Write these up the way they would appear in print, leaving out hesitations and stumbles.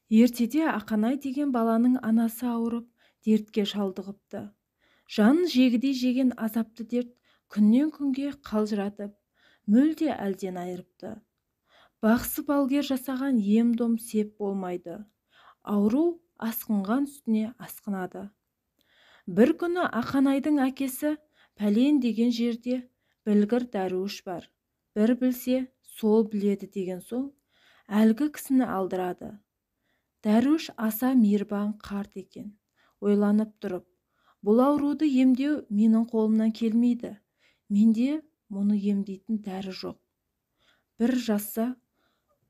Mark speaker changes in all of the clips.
Speaker 1: Ертеде Ақанай деген баланың анасы ауырып, дертке шалдығыпты. Жанын жегідей жеген азапты дерт күннен күнге қалжыратып, мүлде әлден айырыпты. Бақсы балгер жасаған ем-дом сеп болмайды. Ауру асқынған үстіне асқынады. Бір күні Ақанайдың әкесі пәлен деген жерде білгір дәруіш бар. Бір білсе, сол біледі деген соң, әлгі кісіні алдырады. Дәруіш аса мейірбан қарт екен. Ойланып тұрып, бұл ауруды емдеу менің қолымнан келмейді. Менде мұны емдейтін дәрі жоқ. Бір жазса,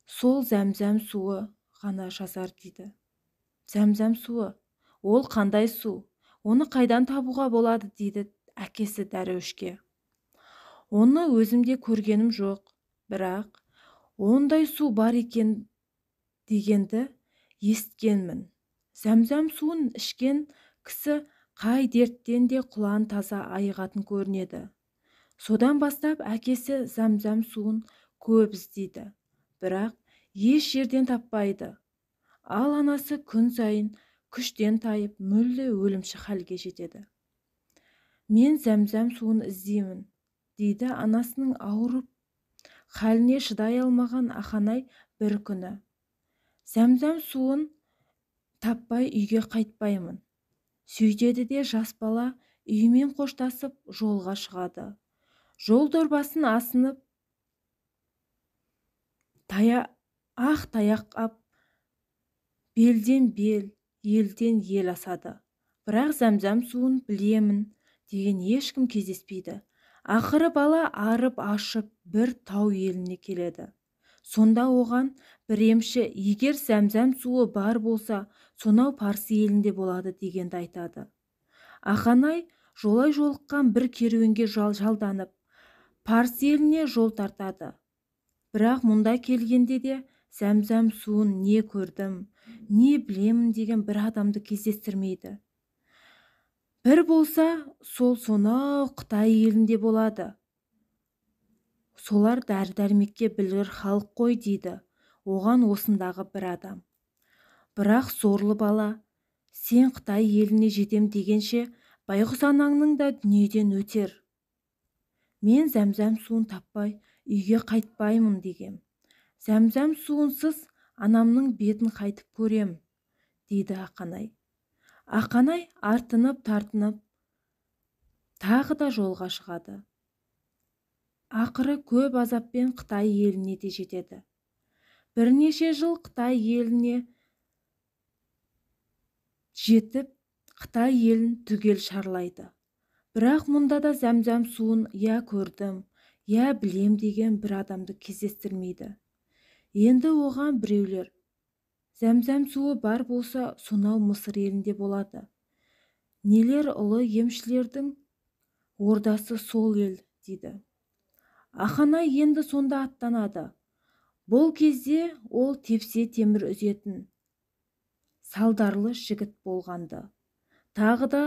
Speaker 1: сол зәмзәм суы ғана жазар дейді. Зәмзәм суы, ол қандай су? Оны қайдан табуға болады дейді әкесі дәруішке. Оны өзім де көргенім жоқ, бірақ ондай су бар екен дегенді есіткенмін. Зәмзәм суын ішкен кісі қай дерттен де құлан таза айығатын көрінеді. Содан бастап әкесі зәмзәм суын көп іздейді, бірақ еш жерден таппайды. Ал анасы күн сайын күштен тайып, мүлде өлімші халге жетеді. Мен зәмзәм суын іздеймін, дейді анасының ауырып халіне шыдай алмаған Ақанай бір күні. Зәмзәм суын таппай үйге қайтпаймын. Сөйтеді де жас бала үйімен қоштасып жолға шығады. Жол дорбасын асынып, ақ таяқ ап, белден бел, елден ел асады. Бірақ зәмзәм суын білемін деген ешкім кездеспейді. Ақыры бала арып ашып бір тау еліне келеді. Сонда оған бір емші, егер зәмзәм суы бар болса, сонау парсы елінде болады дегенді айтады. Ақанай жолай жолыққан бір керуенге жалданып, парсы еліне жол тартады. Бірақ мұнда келгенде де зәмзәм суын не көрдім, не білемін деген бір адамды кездестірмейді. Бір болса, сол сонау Қытай елінде болады. Солар дәрі-дәрмекке білгір халық қой дейді оған осындағы бір адам. Бірақ сорлы бала, сен Қытай еліне жетем дегенше, байғұс анаңның да дүниеден өтер. Мен зәмзәм суын таппай үйге қайтпаймын дегем. Зәмзәм суынсыз анамның бетін қайтып көрем, дейді Ақанай. Ақанай артынып-тартынып тағы да жолға шығады. Ақыры көп азаппен Қытай еліне де жетеді. Бірнеше жыл Қытай еліне жетіп, Қытай елін түгел шарлайды. Бірақ мұнда да зәмзәм суын я көрдім, я білем деген бір адамды кездестірмейді. Енді оған біреулер, зәмзәм суы бар болса, сонау Мысыр елінде болады. Нелер ұлы емшілердің ордасы сол ел, дейді. Ақанай енді сонда аттанады. Бұл кезде ол тепсе темір үзетін салдарлы жігіт болғанды. Тағы да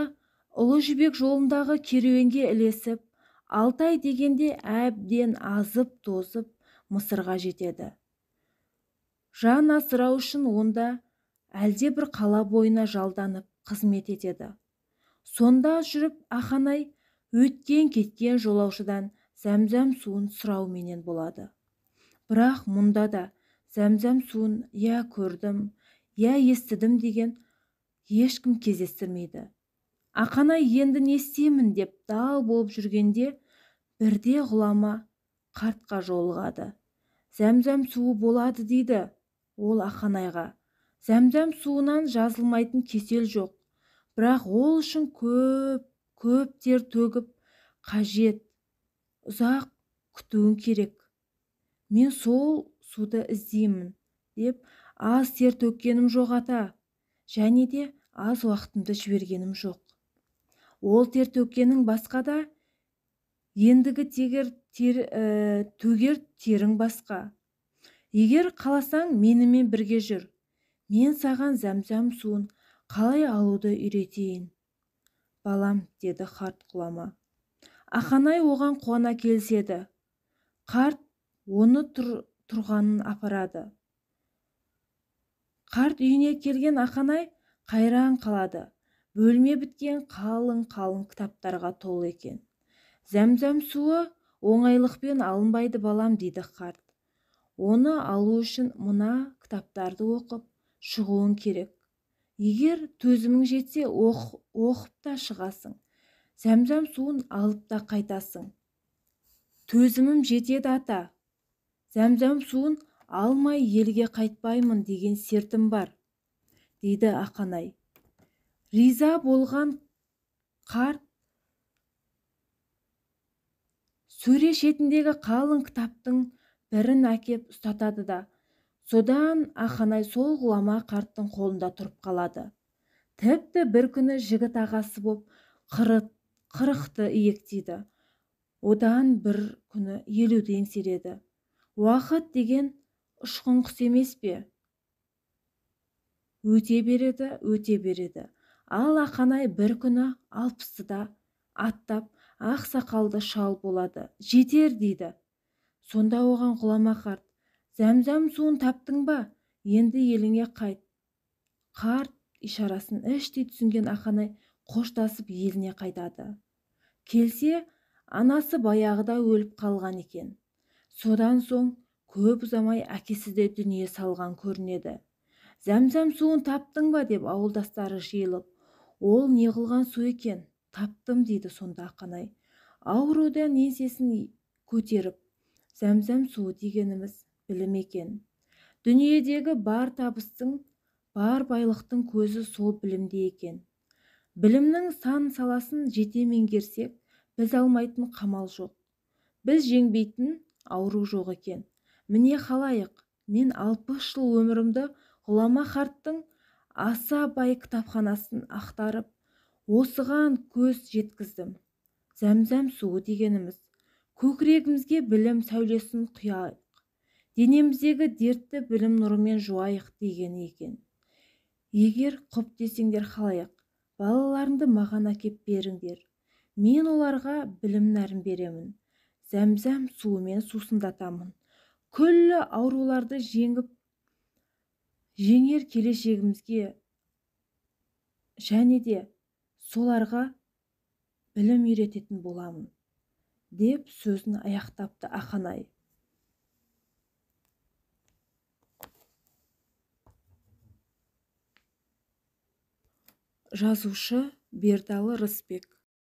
Speaker 1: Ұлы Жібек жолындағы керуенге ілесіп, 6 ай дегенде әбден азып-тозып Мысырға жетеді. Жан асырау үшін онда әлде бір қала бойына жалданып қызмет етеді. Сонда жүріп Ақанай өткен-кеткен жолаушыдан зәмзәм суын сұрауменен болады. Бірақ мұнда да зәмзәм суын я көрдім, я естідім деген ешкім кездестірмейді. Ақанай енді не істеймін деп дал болып жүргенде бірде ғұлама қартқа жолығады. Зәмзәм суы болады дейді ол Ақанайға. Зәмзәм суынан жазылмайтын кесел жоқ. Бірақ ол үшін көп, көп тер төгіп қажет, ұзақ күтуің керек. Мен сол суды іздеймін деп аз тер төккенім жоқ ата, және де аз уақытымды жібергенім жоқ. Ол тер төккенің басқа да, ендігі төгер терің басқа. Егер қаласаң, менімен бірге жүр. Мен саған зәмзәм суын қалай алуды үйретейін. Балам, деді қарт ғұлама. Ақанай оған қуана келіседі. Қарт оны тұрғанын апарады. Қарт үйіне келген Ақанай қайран қалады. Бөлме біткен қалың-қалың кітаптарға толы екен. Зәмзәм суы оңайлықпен алынбайды балам, дейді қарт. Оны алу үшін мына кітаптарды оқып шығуың керек. Егер төзімің жетсе, оқып та шығасың. Зәмзәм суын алып та қайтасың. Төзімім жетеді ата. Зәмзәм суын алмай елге қайтпаймын деген сертім бар, дейді Ақанай. Риза болған қарт сөре шетіндегі қалың кітаптың бірін әкеп ұстатады да, содан Ақанай сол ғұлама қарттың қолында тұрып қалады. Тіпті бір күні жігіт ағасы боп 40-ты иектейді. Одан бір күні 50-ді еңсереді. Уақыт деген ұшқын құс емес пе? Өте береді, өте береді. Ал Ақанай бір күні 60-ты да аттап, ақ сақалды шал болады. Жетер, дейді. Сонда оған ғұлама қарт: зәмзәм суын таптың ба? Енді еліңе қайт. Қарт ишарасын іштей түсінген Ақанай қоштасып еліне қайтады. Келсе, анасы баяғыда өліп қалған екен. Содан соң көп ұзамай әкесі де дүние салған көрінеді. Зәмзәм суын таптың ба, деп ауылдастары жиылып, ол не қылған су екен? Таптым, дейді сонда Ақанай. Аурудан еңсесін көтеріп, зәмзәм суы дегеніміз білім екен. Дүниедегі бар табыстың, бар байлықтың көзі сол білімде екен. Білімнің сан саласын жете меңгерсек, біз алмайтын қамал жоқ. Біз жеңбейтін ауру жоқ екен. Міне халайық, мен 60 жыл өмірімді ғұлама қарттың аса бай кітапханасын ақтарып, осыған көз жеткіздім. Зәмзәм суы дегеніміз көкірегімізге білім сәулесін құяйық, денеміздегі дертті білім нұрымен жуайық дегені екен. Егер құп десеңдер халайық, балаларыңды маған әкеп беріңдер. Мен оларға білім нәрін беремін. Зәмзәм суымен сусындатамын. Күллі ауруларды жеңіп, жеңер келешегімізге және де соларға білім үйрететін боламын, деп сөзін аяқтапты Ақанай. Жазушы Бердалы Рысбек.